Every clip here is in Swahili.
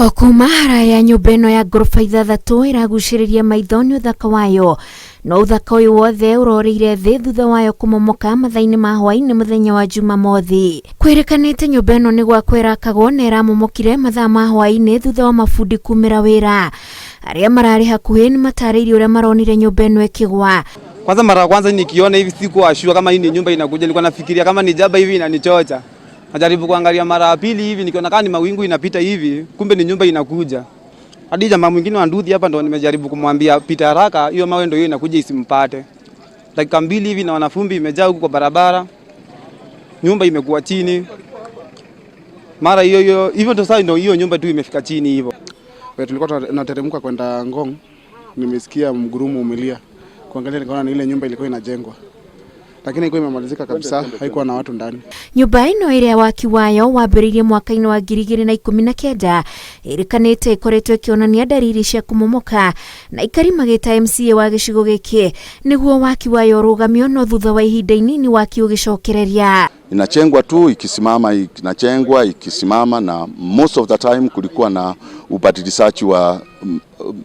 O kuma haraya, nyũmba ĩno ya ngoroba 6 ĩragucĩrĩria maitho nĩ ũthaka wayo, no ũthaka ũyũ wothe ũrorĩire thĩ thutha wayo kũmomoka mathaa-inĩ ma hwaĩ-inĩ mũthenya wa Jumamothi. Kwĩrĩkanĩte nyũmba ĩno nĩ gwakwo ĩrakagwo na ĩramomokire mathaa ma hwaĩ-inĩ thutha wa mabundi kumĩra wĩra. Arĩa mararĩ hakuhĩ nĩ matarĩirie ũrĩa maronire nyũmba ĩno ĩkĩgwa. Kwanza mara ya kwanza nikiona hivi sikuwa sure kama hii ni nyumba inakuja, nilikuwa nafikiria kama ni jaba hivi inanichocha. Najaribu kuangalia mara ya pili hivi nikiona kama ni mawingu inapita hivi, kumbe ni nyumba inakuja. Hadi jamaa mwingine wa nduthi hapa ndo nimejaribu kumwambia pita haraka, hiyo mawe ndio hiyo inakuja isimpate. Dakika 2 hivi naona vumbi imejaa huku kwa barabara. Nyumba imekuwa chini. Mara hiyo hiyo hivyo ndo sasa ndio hiyo nyumba tu imefika chini hivyo. Tulikuwa tunateremka kwenda Ngong, nimesikia mgurumo umelia. Kuangalia nikaona ni ile nyumba ilikuwa inajengwa, lakini ilikuwa imemalizika kabisa, haikuwa na watu ndani. Nyũmba ĩno ĩrĩa waki wayo wambĩrĩirie mwaka-inĩ wa 2019 ĩrĩkanĩte ĩkoretwo ĩkĩonania ndariri cia kũmomoka, na aikari magĩta MCA wa gĩcigo gĩkĩ nĩguo waki wayo ũrũgamio, no thutha wa ihinda inini waki ũgĩcokereria. Inachengwa tu ikisimama, inachengwa ikisimama, na most of the time kulikuwa na ubadilishaji wa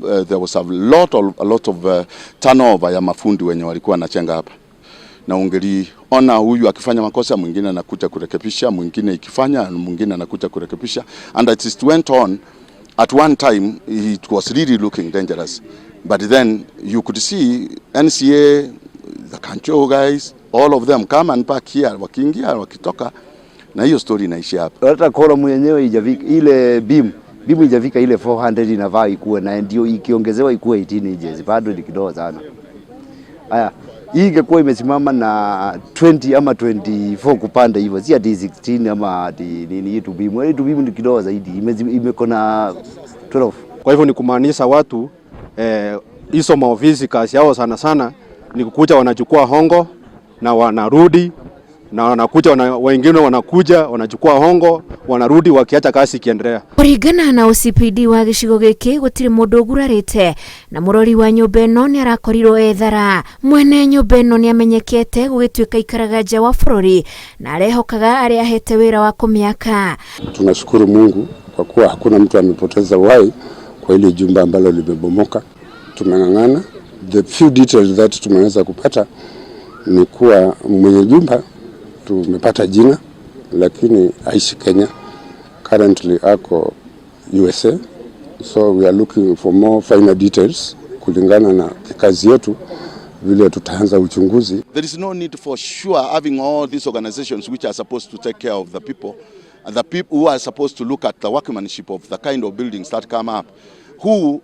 there was a lot of turnover ya mafundi wenye walikuwa wanachenga hapa, na ungeliona huyu akifanya makosa, mwingine anakuja kurekebisha, mwingine ikifanya, mwingine anakuja kurekebisha, and it went on. At one time it was really looking dangerous, but then you could see NCA, the Kancho guys, all of them come and park here, wakiingia wakitoka, na hiyo story inaishia hapa. Hata column yenyewe haijafika ile beam haijafika ile 400 inafaa ikuwe, na ndio ikiongezewa ikuwe 18 inches, bado ni kidogo sana. Haya, hii ingekuwa imesimama na 20 ama 24 kupanda hivyo, si ati 16 ama ati nini. Hii tubeam, hii tubeam ni kidogo zaidi, imeko na 12. Kwa hivyo ni kumaanisha watu hizo maofisi kazi yao sana sana ni kukuja wanachukua hongo na wanarudi na wanakuja wengine wanakuja wanachukua hongo, wanarudi, wakiacha kazi ikiendelea. Kũringana na OCPD wa gĩcigo gĩkĩ, gũtirĩ mũndũ ũgurarĩte na mũrori wa nyũmba ĩno nĩ arakorirwo ethara. Mwene nyũmba ĩno nĩ amenyekete gũgĩtuĩka ikaraga nja wa bũrũri na arehokaga arĩa ahete wĩra wa kũmĩaka. Tunashukuru Mungu kwa kuwa hakuna mtu amepoteza uhai kwa hili jumba ambalo limebomoka. Tumeng'ang'ana. The few details that tumeweza kupata ni kuwa mwenye jumba tumepata jina, lakini aishi Kenya. Currently ako USA, so we are looking for more final details kulingana na kazi yetu vile tutaanza uchunguzi. There is no need for sure having all these organizations which are supposed to take care of the people, and the people who are supposed to look at the workmanship of the kind of buildings that come up, who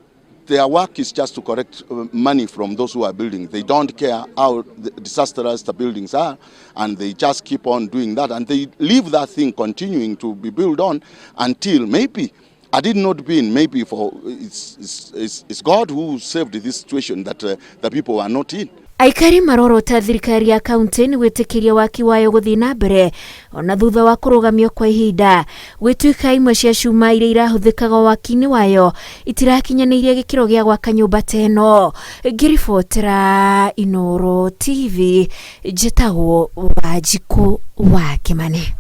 their work is just to collect money from those who are building. They don't care how disastrous the buildings are, and they just keep on doing that, and they leave that thing continuing to be built on until maybe, had it not been maybe for, it's God who saved this situation that the people are not in. Aikari marorota thirikari ya kaunti nĩ gwĩtĩkĩria waki wayo gũthiĩ na mbere ona thutha wa kũrũgamio kwa ihinda, gwĩtuĩka imwe cia cuma iria irahũthĩkaga waki-inĩ wayo itirakinyanĩirie gĩkĩro gĩa gwaka nyũmba ta ĩno. Ngĩribotera Inooro TV, njĩtagwo Wanjikũ wa Kĩmani.